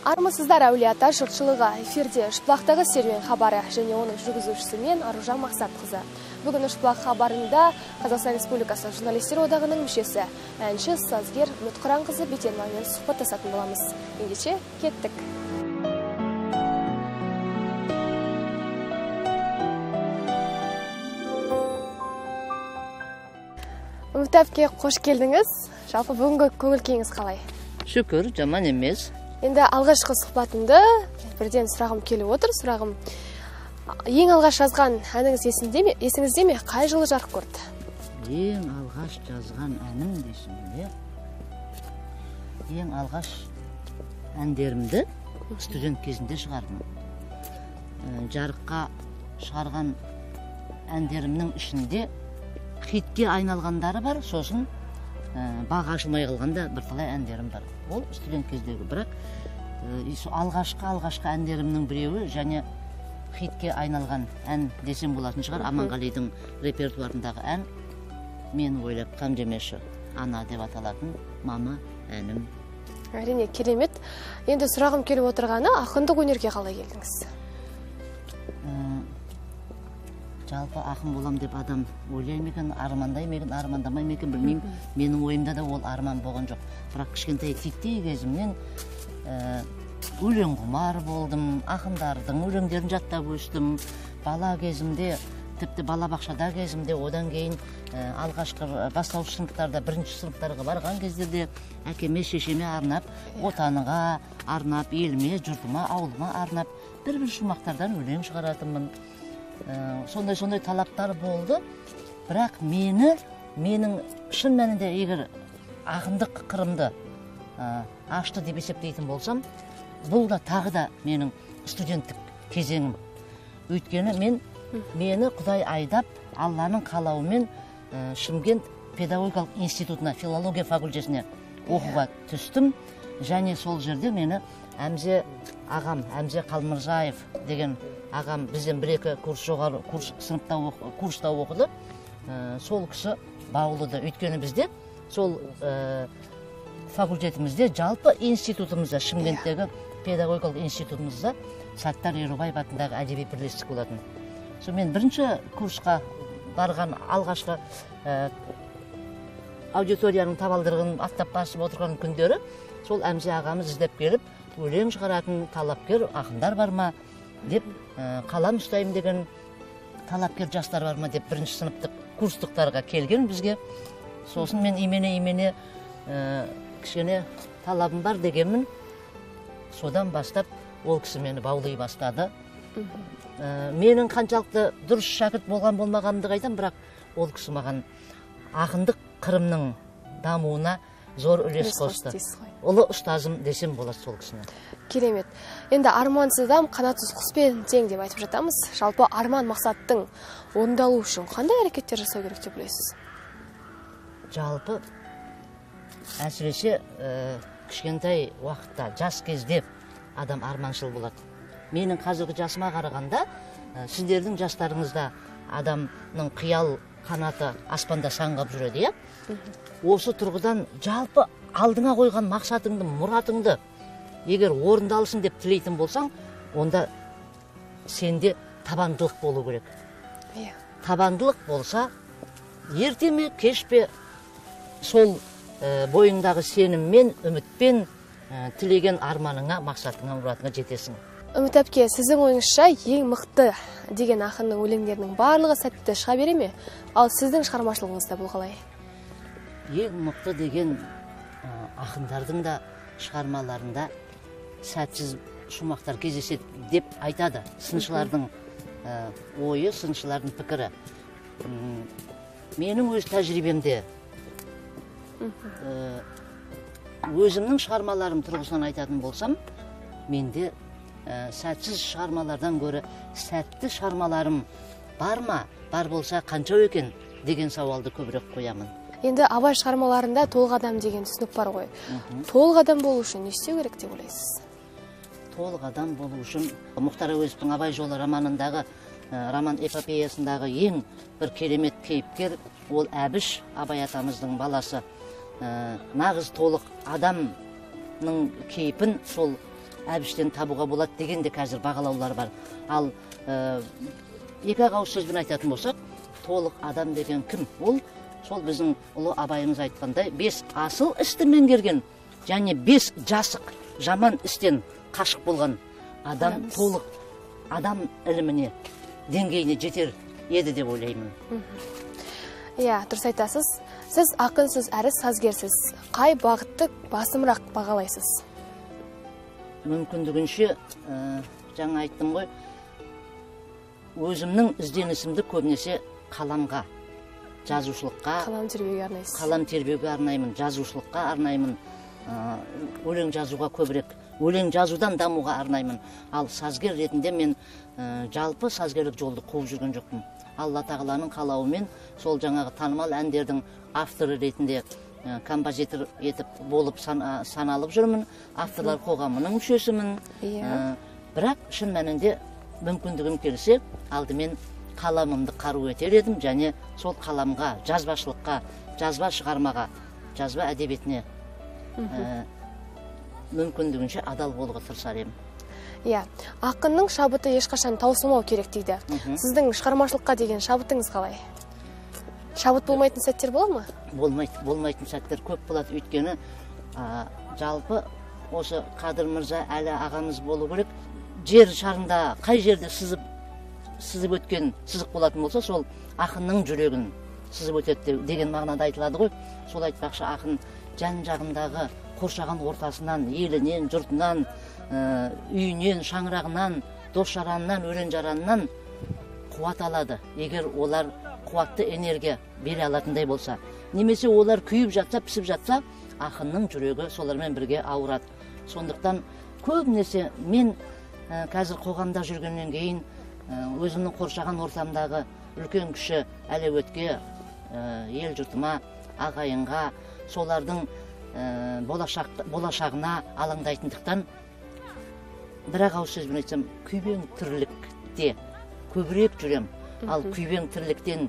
Армысыздар, Әулиеата жұртшылығы! Эфирде Үшбұлақтағы серуен хабары және оның жүргізушісі мен, Аружан Мақсатқызы. Бүгін Үшбұлақ хабарында Қазақстан Республикасы Журналистер одағының мүшесі, әнші, сазгер Үміт Құранқызы Бейтеновамен сұхбаттасатын боламыз. Ендеше, кеттік. Үміт әпке, қош келдіңіз. Жалпы бүгінгі көңіл күйіңіз қалай? Шүкір, жаман емес. Енді алғашқы сұхбатымды бірден сұрағым келіп отыр. Сұрағым, ең алғаш жазған әніңіз есіңде ме? Есіңізде ме? Қай жылы жарық көрді? Ең алғаш жазған әнім дейсің бе? Ең алғаш әндерімді студент кезінде шығардым. Жарыққа шығарған әндерімнің ішінде хитке айналғандары бар, сосын бағы ашылмай қалғанда бірталай әндерім бар. Ол студент кездегі. Бірақ алғашқы әндерімнің біреуі және хитке айналған ән десем болатын шығар, Аманғалидың репертуарындағы ән, мен ойлап қам жемеші, ана деп аталатын мама әнім. Әрине, керемет. Енді сұрағым келіп отырғаны, ақындық өнерге қалай келдіңіз? Жалпы ақын болам деп адам ойлай ма екен, армандай ма екен, армандамай ма екен, білмеймін. Менің ойымда да ол арман болған жоқ. Бірақ кішкентай титтей кезімнен өлең құмар болдым, ақындардың өлеңдерін жаттап өстім. Бала кезімде, тіпті балабақшада кезімде, одан кейін алғашқы бастауыш сыныптарда, бірінші сыныптарға барған кездерде әкеме, шешеме арнап, отанға арнап, еліме, жұртыма, ауылыма арнап бір-бір шумақтардан өлең шығаратынмын. Сондай-сондай талаптар болды. Бірақ менің шын мәнінде егер ақындық қырымды ашты деп есептейтін болсам, бұл да тағы да менің студенттік кезеңім. Өйткені мені Құдай айдап, Алланың қалауымен Шымкент педагогикалық институтына, филология факультетіне оқуға түстім. Және сол жерде мені Әмзе ағам, Әмзе Қалмырзаев деген ағам, бізден бір-екі курс жоғары, курс сыныпта курста оқыды. Сол кісі баулыды. Өйткені бізде сол факультетімізде, жалпы институтымызда, Шымкенттегі педагогикалық институтымызда Саттар Ерубаев атындағы әдеби бірлестік болатын. Сол мен бірінші курсқа барған алғашқы аудиторияның табалдырығын аттап басып отырған күндері сол Әмзе ағамыз іздеп келіп, өлең шығаратын талапкер ақындар бар ма деп, қалам ұстаймын деген талапкер жастар бар ма деп бірінші сыныптық курстықтарға келген бізге. Сосын мен имене кішкене талабым бар дегенмін. Содан бастап ол кісі мені баулай бастады. Менің қаншалықты дұрыс шәкірт болған болмағанымды қайдам, бірақ ол кісі маған ақындық қырымның дамуына зор үлес қосты. Ұлы ұстазым десем болады сол кісіні. Керемет. Енді армансыз адам қанатсыз құспен тең деп айтып жатамыз. Жалпы арман мақсаттың орындалуы үшін қандай әрекеттер жасау керек деп ойлайсыз? Жалпы әсіресе кішкентай уақытта, жас кезде адам арманшыл болады. Менің қазіргі жасыма қарағанда, сіздердің жастарыңызда адамның қиял қанаты аспанда саңғап жүреді, иә? Осы тұрғыдан жалпы алдыңа қойған мақсатыңды, мұратыңды егер орындалсын деп тілейтін болсаң, онда сенде табандылық болу керек. Табандылық болса, ерте ме, кеш пе, сол бойыңдағы сеніммен, үмітпен тілеген арманыңа, мақсатыңа, мұратыңа жетесің. Үміт әпке, сіздің ойыңызша ең мықты деген ақынның өлеңдерінің барлығы сәтті шыға бере ме? Ал сіздің шығармашылығыңызда бұл қалай? Ең мықты деген ақындардың да шығармаларында сәтсіз шумақтар кездеседі деп айтады сыншылардың ойы, сыншылардың пікірі. Менің өз тәжірибемде өзімнің шығармаларым тұрғысынан айтатын болсам, менде сәтсіз шығармалардан гөрі сәтті шығармаларым бар ма, бар болса қанша екен деген сауалды көбірек қоямын. Енді Абай шығармаларында толық адам деген түсінік бар ғой. Толық адам болу үшін не істеу керек деп ойлайсыз? Толық адам болу үшін Мұхтар Әуезовтің Абай жолы романындағы, роман эпопеясындағы ең бір керемет кейіпкер ол Әбіш, Абай атамыздың баласы. Нағыз толық адамның кейпін сол Әбіштен табуға болады деген де қазір бағалаулар бар. Ал екі ауыз сөзбен айтатын болсақ, толық адам деген кім? Ол сол біздің ұлы Абайымыз айтқандай, 5 асыл істі меңгерген және 5 жасық жаман істен қашық болған адам толық адам іліміне, деңгейіне жетер еді деп ойлаймын. Иә, дұрыс айтасыз. Сіз ақынсыз әрі сазгерсіз. Қай бағытты басымырақ бағалайсыз? Мүмкіндігінше, жаңа айттым ғой, өзімнің ізденісімді көбінесе қаламға, жазушылыққа, қалам тербеуге арнайсыз. Қалам тербеуге арнаймын, жазушылыққа арнаймын, өлең жазуға көбірек, өлең жазудан дамуға арнаймын. Ал сазгер ретінде мен жалпы сазгерлік жолды қуып жүрген жоқпын. Алла тағаланың қалауымен сол жаңағы танымал әндердің авторы ретінде композитор етіп болып саналып жүрмін, авторлар қоғамының мүшесімін. Бірақ шын мәнінде мүмкіндігім келсе, алдымен қаламымды қару етер едім және сол қаламға, жазбашылыққа, жазба шығармаға, жазба әдебиетіне мүмкіндігінше адал болуға тырысар едім. Иә, ақынның шабыты ешқашан таусылмау керек дейді. Сіздің шығармашылыққа деген шабытыңыз қалай? Шабыт болмайтын сәттер бола ма? Болмайды, болмайтын сәттер көп болады. Өйткені жалпы осы Қадыр Мырза Әлі ағамыз болу керек. Жер шарында қай жерде сызып өткен сызық болатын болса, сол ақынның жүрегін сызып өтеді деген мағынада айтылады ғой. Сол айтпақшы, ақын жан жағындағы қоршаған ортасынан, елінен, жұртынан, үйінен, шаңырағынан, дос жаранынан, өлең жаранынан қуат алады. Егер олар қуатты энергия бере алатындай болса, немесе олар күйіп жатса, пісіп жатса, ақынның жүрегі солармен бірге ауырады. Сондықтан көбінесе мен қазір қоғамда жүргеннен кейін өзімнің қоршаған ортамдағы үлкен кіші әлеуетке, ел жұртыма, ағайынға, солардың болашағына алаңдайтындықтан, бір ауыз сөзбен айтсам, күйбең тірлікте көбірек жүрем. Ал күйбең тірліктен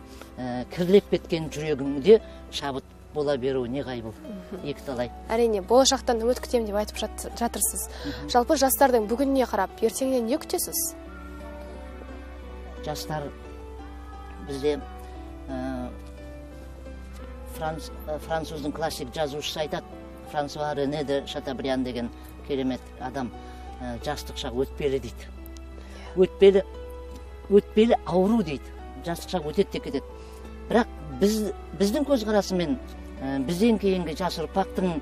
кірлеп кеткен жүрегіңде шабыт бола беруі неғайбыл, екі талай. Әрине, болашақтан үміт күтемін деп айтып жатырсыз. Жалпы жастардың бүгініне қарап, ертеңнен не күтесіз? Жастар бізде француздың классик жазушысы айтады, Франсуа Рене де Шатобриан деген керемет адам, жастық шақ өтпелі дейді. Өтпелі ауру дейді. Жастық шақ өтеді де кетеді. Бірақ біздің көзқарасымен, бізден кейінгі жас ұрпақтың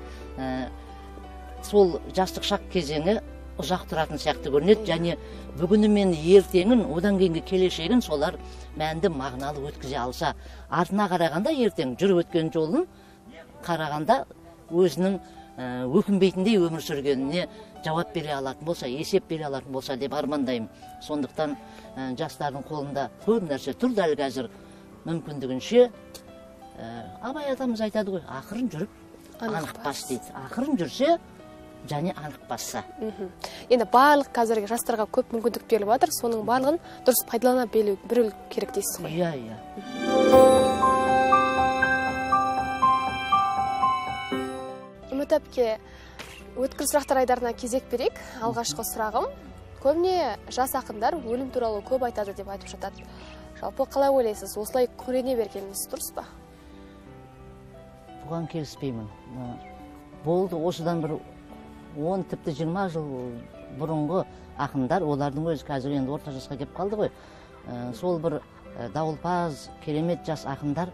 сол жастық шақ кезеңі ұзақ тұратын сияқты көрінеді. Және бүгіні мен ертеңін, одан кейінгі келешегін солар мәнді мағыналы өткізе алса, артына қарағанда ертең жүріп өткен жолын қарағанда өзінің өкінбейтіндей өмір сүргеніне жауап бере алатын болса, есеп бере алатын болса деп армандаймын. Сондықтан жастардың қолында көп нәрсе тұр дәл қазір. Мүмкіндігінше, Абай атамыз айтады ғой, ақырын жүріп анық бас дейді. Ақырын жүрсе және анық басса. Енді барлық қазіргі жастарға көп мүмкіндік беріліп жатыр, соның барлығын дұрыс пайдалана білу керек дейсіз ғой. Иә, иә. Үміт әпке, өткір сұрақтар айдарына кезек берейік. Алғашқы сұрағым, көбіне жас ақындар өлім туралы көп айтады деп айтып жатады. Жалпы қалай ойлайсыз, осылай күрене бергеніңіз дұрыс па? Бұған келіспеймін. Болды, осыдан бір 10, тіпті 20 жыл бұрынғы ақындар, олардың өзі қазір енді орта жасқа келіп қалды ғой. Сол бір дауылпаз, керемет жас ақындар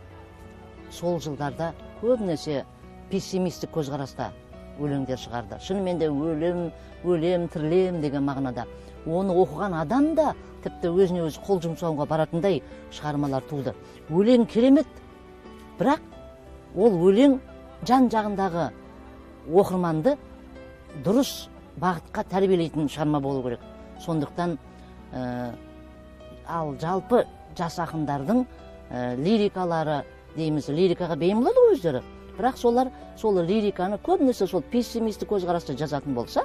сол жылдарда көбінесе пессимистік көзқараста өлеңдер шығарды. Шынымен де өлім, өлем, тірілем деген мағынада. Оны оқыған адам да тіпті өзіне өзі қол жұмсауға баратындай шығармалар туды. Өлең керемет, бірақ ол өлең жан жағындағы оқырманды дұрыс бағытқа тәрбиелейтін шығарма болу керек. Сондықтан ал жалпы жас ақындардың лирикалары дейміз, лирикаға бейім болады ғой өздері. Бірақ солар сол лириканы көбінесе сол пессимистік көзқараста жазатын болса,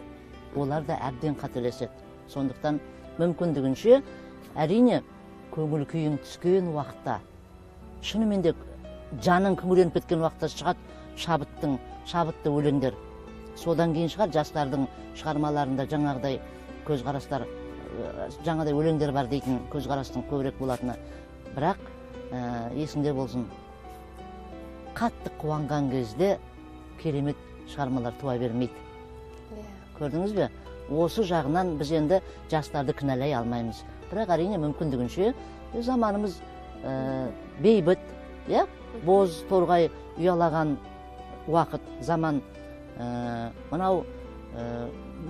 олар да әбден қателеседі. Сондықтан мүмкіндігінше, әрине, көңіл күйің түскен уақытта, шынымен де жаның күңіреніп кеткен уақытта шығады шабытты өлеңдер. Содан кейін шығар жастардың шығармаларында жаңағыдай көзқарастар, жаңағыдай өлеңдер бар дейтін көзқарастың көбірек болатыны. Бірақ есіңде болсын, қатты қуанған кезде керемет шығармалар туа бермейді. Көрдіңіз бе? Осы жағынан біз енді жастарды кінәлай алмаймыз. Бірақ әрине мүмкіндігінше заманымыз бейбіт, боз торғай ұялаған уақыт, заман. Мынау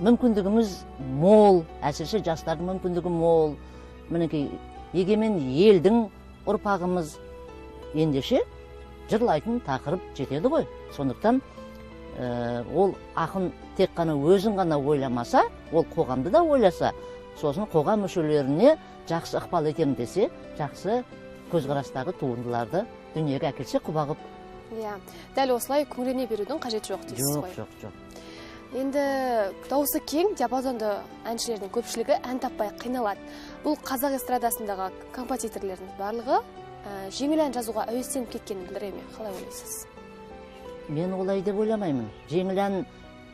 мүмкіндігіміз мол, әсіресе жастардың мүмкіндігі мол. Мінекей егемен елдің ұрпағымыз, ендеше жырлайтын тақырып жетеді ғой. Сондықтан ол ақын тек қана өзін ғана ойламаса, ол қоғамды да ойласа, сосын қоғам мүшелеріне жақсы ықпал етемін десе, жақсы көзқарастағы туындыларды дүниеге әкелсе құба құп. Иә, дәл осылай күңірене берудің қажеті жоқ дейсіз ғой. Жоқ, жоқ, жоқ. Енді дауысы кең диапазонды әншілердің көпшілігі ән таппай қиналады. Бұл қазақ эстрадасындағы композиторлердің барлығы жеңіл ән жазуға әуестеніп кеткенін білдіре ме? Қалай ойлайсыз? Мен олай деп ойламаймын. Жеңіл ән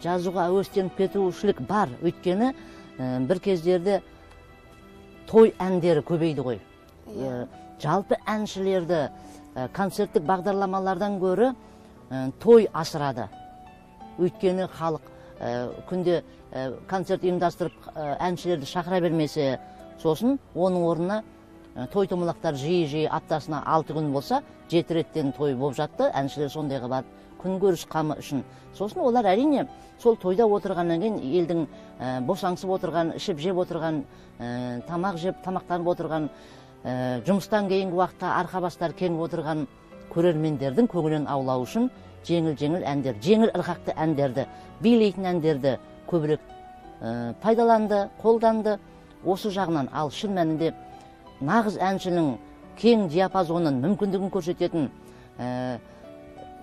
жазуға әуестеніп кетушілік бар. Өйткені бір кездерде той әндері көбейді ғой. Жалпы әншілерді концерттік бағдарламалардан гөрі той асырады. Өйткені халық күнде концерт ұйымдастырып әншілерді шақыра бермесе, сосын оның орнына той томалақтар жиі-жиі аптасына 6 күн болса, 7 реттен той болып жатты, әншілер сондайға барып күнкөріс қамы үшін. Сосын олар әрине сол тойда отырғаннан кейін елдің босаңсып отырған, ішіп жеп отырған, тамақ жеп тамақтанып отырған, жұмыстан кейінгі уақытта арқа бастары кеңіп отырған көрермендердің көңілін аулау үшін жеңіл-жеңіл әндер, жеңіл ырғақты әндерді, билейтін әндерді көбірек пайдаланды, қолданды. Осы жағынан, ал шын мәнінде нағыз әншінің кең диапазонын, мүмкіндігін көрсететін,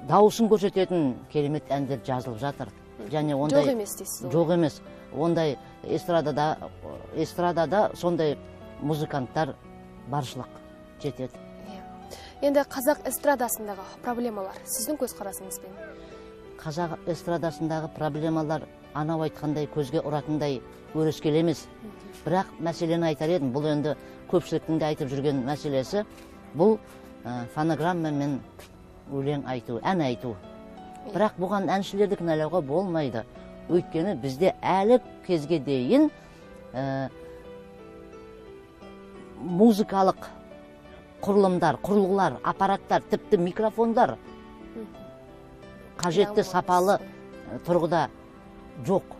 дауысын көрсететін керемет әндер жазылып жатыр. Және ондай жоқ емес дейсіз ғой. Жоқ емес. Ондай эстрадада сондай музыканттар баршылық жетеді. Енді қазақ эстрадасындағы проблемалар сіздің көзқарасыңызбен? Қазақ эстрадасындағы проблемалар анау айтқандай көзге ұратындай өрескел емес. Бірақ мәселені айтар едім, бұл енді көпшіліктің де айтып жүрген мәселесі, бұл фонограммамен өлең айту, ән айту. Бірақ бұған әншілерді кінәлауға болмайды. Өйткені бізде әлі кезге дейін музыкалық құрылымдар, құрылғылар, аппараттар, тіпті микрофондар қажетті сапалы тұрғыда жоқ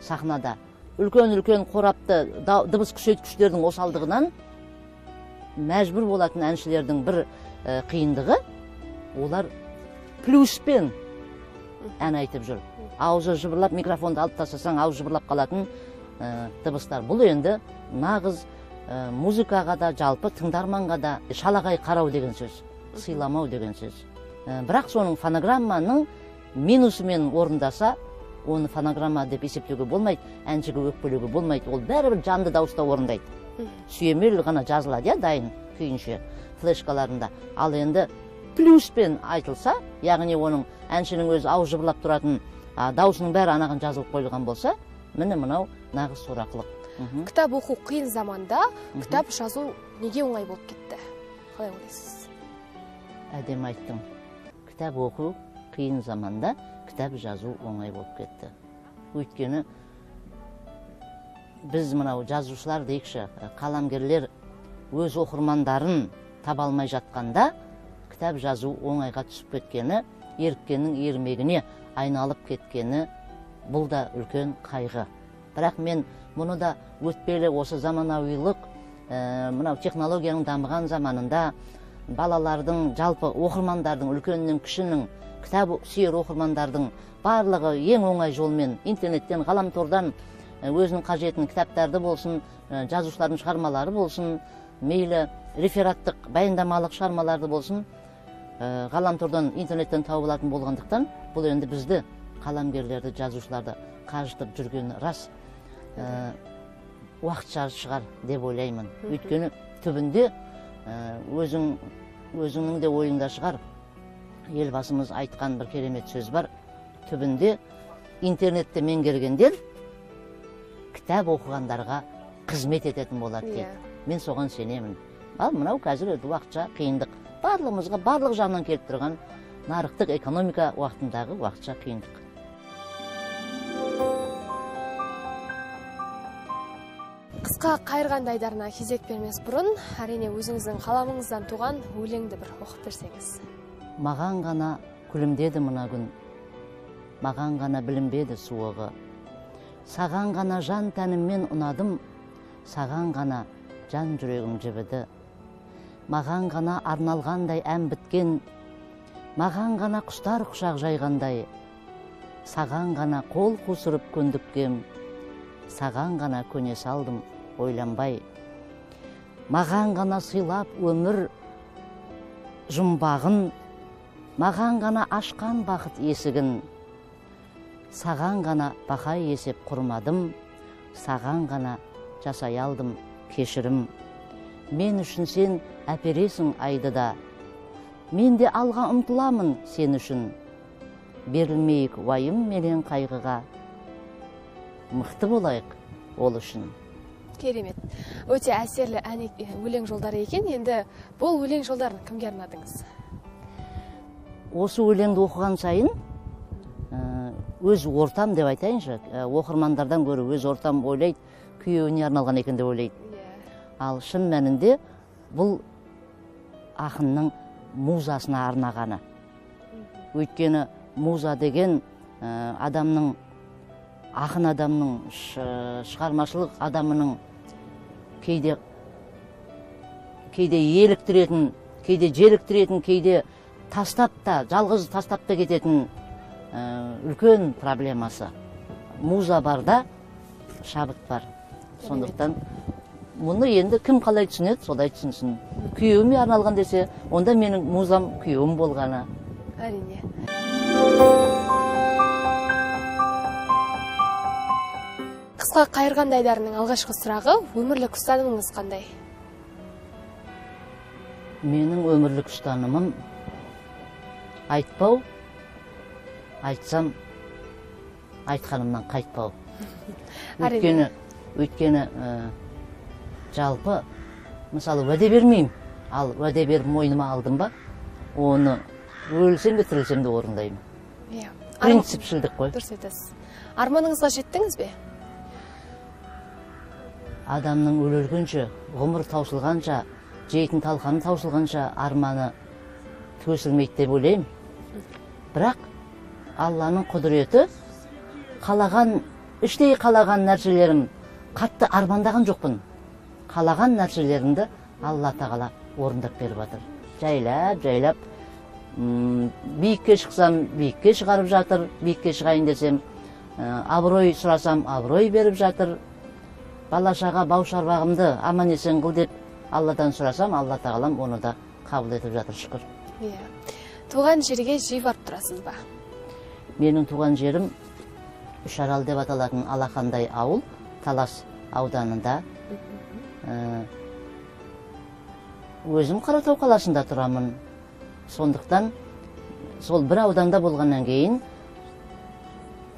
сахнада. Үлкен-үлкен қорапты дыбыс күшейткіштердің осалдығынан мәжбүр болатын әншілердің бір қиындығы, олар плюспен ән айтып жүр. Аузы жыбырлап, микрофонды алып тастасаң, аузы жыбырлап қалатын дыбыстар. Бұл енді нағыз музыкаға да, жалпы тыңдарманға да шалағай қарау деген сөз, сыйламау деген сөз. Бірақ соның фонограмманың минусымен орындаса, оны фонограмма деп есептеуге болмайды, әншіге өкпелеуге болмайды. Ол бәрібір жанды дауыста орындайды. Сүйемел ғана жазылады, дайын күйінше флешкаларында. Ал енді плюспен айтылса, яғни оның әншінің өзі ауыз жыбырлап тұратын даусының бәрі анаған жазылып қойылған болса, міне мынау нағыз сорақылық. Кітап оқу қиын заманда, кітап жазу неге оңай болып кетті? Қалай ойлайсыз? Әдемі айттың. Кітап оқу қиын заманда, кітап жазу оңай болып кетті. Өйткені біз мынау жазушылар дейікші, қаламгерлер өз оқырмандарын таба алмай жатқанда, кітап жазу оңайға түсіп кеткені, еріккеннің ермегіне айналып кеткені, бұл да үлкен қайғы. Бірақ мен мұны да өтпелі осы заманауилық, мынау технологияның дамыған заманында балалардың, жалпы оқырмандардың, үлкеннің, кішінің, кітап сүйер оқырмандардың барлығы ең оңай жолмен интернеттен, ғаламтордан өзінің қажетін кітаптарды болсын, жазушылардың шығармалары болсын, мейлі рефераттық, баяндамалық шығармаларды болсын, ғаламтордан, интернеттен тауып алатын болғандықтан, бұл енді бізді, қаламгерлерді, жазушыларды қажытып жүргені рас. Уақытша шығар деп ойлаймын. Өйткені түбінде өзіңнің де ойыңда шығар. Елбасымыз айтқан бір керемет сөз бар. Түбінде Интернетті меңгергендер кітап оқығандарға қызмет ететін болады дейді. Мен соған сенемін. Ал мынау қазір уақытша қиындық. Барлығымызға барлық жағынан келіп тұрған нарықтық экономика уақытындағы уақытша қиындық. Қысқа қайырғанды айдарына кезек бермес бұрын, әрине өзіңіздің қаламыңыздан туған өлеңді бір оқып берсеңіз. Маған ғана күлімдеді мына күн, маған ғана білінбеді суығы. Саған ғана жан тәніммен ұнадым, саған ғана жан жүрегім жібіді. Маған ғана арналғандай ән біткен, маған ғана құстар құшақ жайғандай, саған ғана қол қусырып көндіккем, саған ғана көне салдым ойланбай. Маған ғана сыйлап өмір жұмбағын, маған ғана ашқан бақыт есігін, саған ғана бақай есеп құрмадым, саған ғана жасай алдым кешірім. Мен үшін сен әпересің айды да, мен де алға ұмтыламын сен үшін. Берілмейік уайым менен қайғыға, мықты болайық ол үшін. Керемет. Өте әсерлі ән өлең жолдары екен. Енді бұл өлең жолдарын кімге арнадыңыз? Осы өлеңді оқыған сайын өз ортам деп айтайыншы, оқырмандардан гөрі өз ортам ойлайды, күйеуіне арналған екен деп ойлайды. Ал шын мәнінде бұл ақынның музасына арнағаны. Өйткені муза деген адамның, ақын адамның, шығармашылық адамының кейде еліктіретін, кейде желіктіретін, кейде тастап та, жалғыз тастап та кететін үлкен проблемасы. Муза барда шабыт бар. Сондықтан мұны енді кім қалай түсінеді, солай түсінсін. Күйеуіме арналған десе, онда менің музам күйеуім болғаны. Әрине. Қысқа қайырғанды айдарының алғашқы сұрағы, өмірлік ұстанымыңыз қандай? Менің өмірлік ұстанымым айтпау, айтсам айтқанымнан қайтпау. Өйткені жалпы, мысалы, уәде бермеймін, ал уәде беріп мойныма алдым ба, оны өлсем де тірілсем де орындаймын. Принципшілдік қой. Дұрыс айтасыз. Арманыңызға жеттіңіз бе? Адамның өле-өлгенше, ғұмыр таусылғанша, жейтін талқаны таусылғанша арманы төсілмейді деп ойлаймын. Бірақ Алланың құдіреті, қалаған, іштей қалаған нәрселерім, қатты армандаған жоқпын. Қалаған нәрселерімді Алла тағала орындап беріп жатыр. Жайлап, жайлап, биікке шықсам, биікке шығарып жатыр, биікке шығайын десем, абырой сұрасам, абырой беріп жатыр. Бала шаға бау шарбағымды аман есен қыл деп Алладан сұрасам, Алла тағалам оны да қабыл етіп жатыр, шүкір. Туған жерге жиі барып тұрасыз ба? Менің туған жерім Үшарал деп аталатын алақандай ауыл, Талас ауданында. Өзім Қаратау қаласында тұрамын. Сондықтан сол бір ауданда болғаннан кейін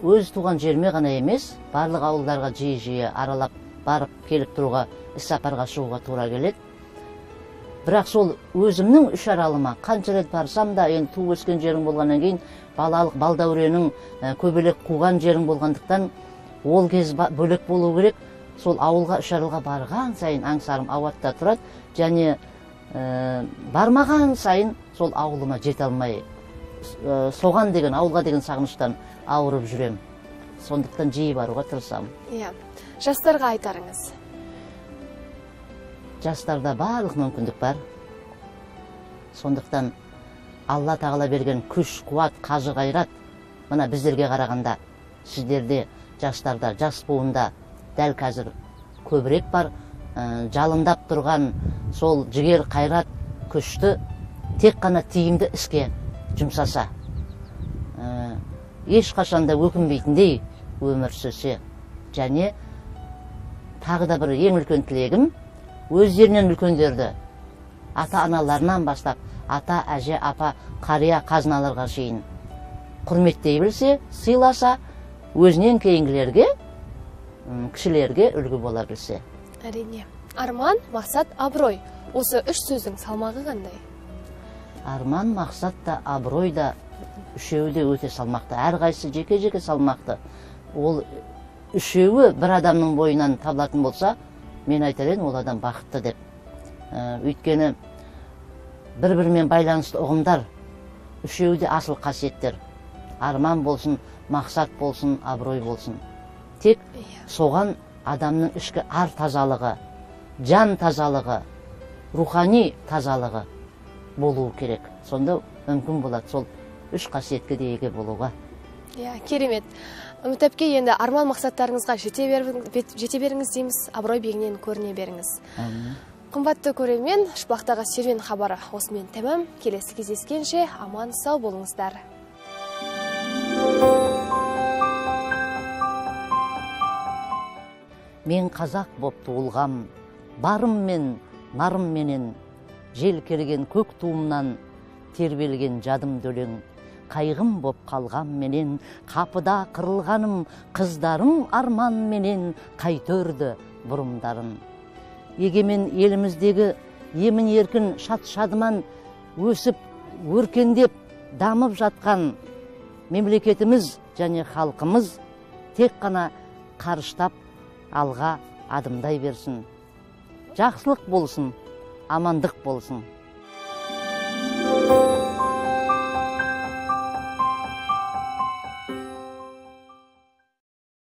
өз туған жеріме ғана емес, барлық ауылдарға жиі-жиі аралап барып келіп тұруға, іс-сапарға шығуға тура келеді. Бірақ сол өзімнің Үшаралыма қанша рет барсам да, енді туып өскен жерім болғаннан кейін, балалық балдәуренің көбелек қуған жерім болғандықтан ол кез бөлек болу керек. Сол ауылға, Үшаралға барған сайын аңсарым ауатта тұрады, және бармаған сайын сол ауылыма жете алмай, соған деген, ауылға деген сағыныштан ауырып жүрем. Сондықтан жиі баруға тырысамын. Жастарға айтарыңыз? Жастарда барлық мүмкіндік бар. Сондықтан Алла тағала берген күш, қуат, қажы қайрат мына біздерге қарағанда сіздерде, жастарда, жас буында дәл қазір көбірек бар. Жалындап тұрған сол жігер, қайрат, күшті тек қана тиімді іске жұмсаса, ешқашанда өкінбейтіндей өмір сүрсе. Және тағы да бір ең үлкен тілегім, өздерінен үлкендерді, ата-аналарынан бастап, ата, әже, апа, қария, қазыналарға шейін құрметтей білсе, сыйласа, Өзінен кейінгілерге, кішілерге үлгі бола білсе. Әрине. Арман, мақсат, абырой. Осы үш сөздің салмағы қандай? Арман, мақсат та, абырой да үшеуі де өте салмақты. Әрқайсысы жеке-жеке салмақты. Ол үшеуі бір адамның бойынан табылатын болса, мен айтар едім, ол адам бақытты деп. Өйткені бір-бірімен байланысты ұғымдар, үшеуі де асыл қасиеттер. Арман болсын, мақсат болсын, абырой болсын. Тек соған адамның ішкі ар тазалығы, жан тазалығы, рухани тазалығы болуы керек. Сонда мүмкін болады сол үш қасиетке де еге болуға. Иә, керемет. Үміт әпке, енді арман мақсаттарыңызға жете беріңіз дейміз, абырой биігінен көріне беріңіз. Әмин. Қымбатты көрермен, Шпақтағы серуен хабары осымен тәмам. Келесі кездескенше аман сау болыңыздар. Мен қазақ боп туылғам, барыммен, нарымменен, жел келген көк туымнан тербелген жадым өлең, қайғым боп қалғанменен, қапыда қырылғаным, қыздарым арманменен қайтөрді бұрымдарын. Егемен еліміздегі емін еркін шат-шадыман өсіп, өркендеп, дамып жатқан мемлекетіміз және халқымыз тек қана қарыштап алға адымдай берсін. Жақсылық болсын, амандық болсын.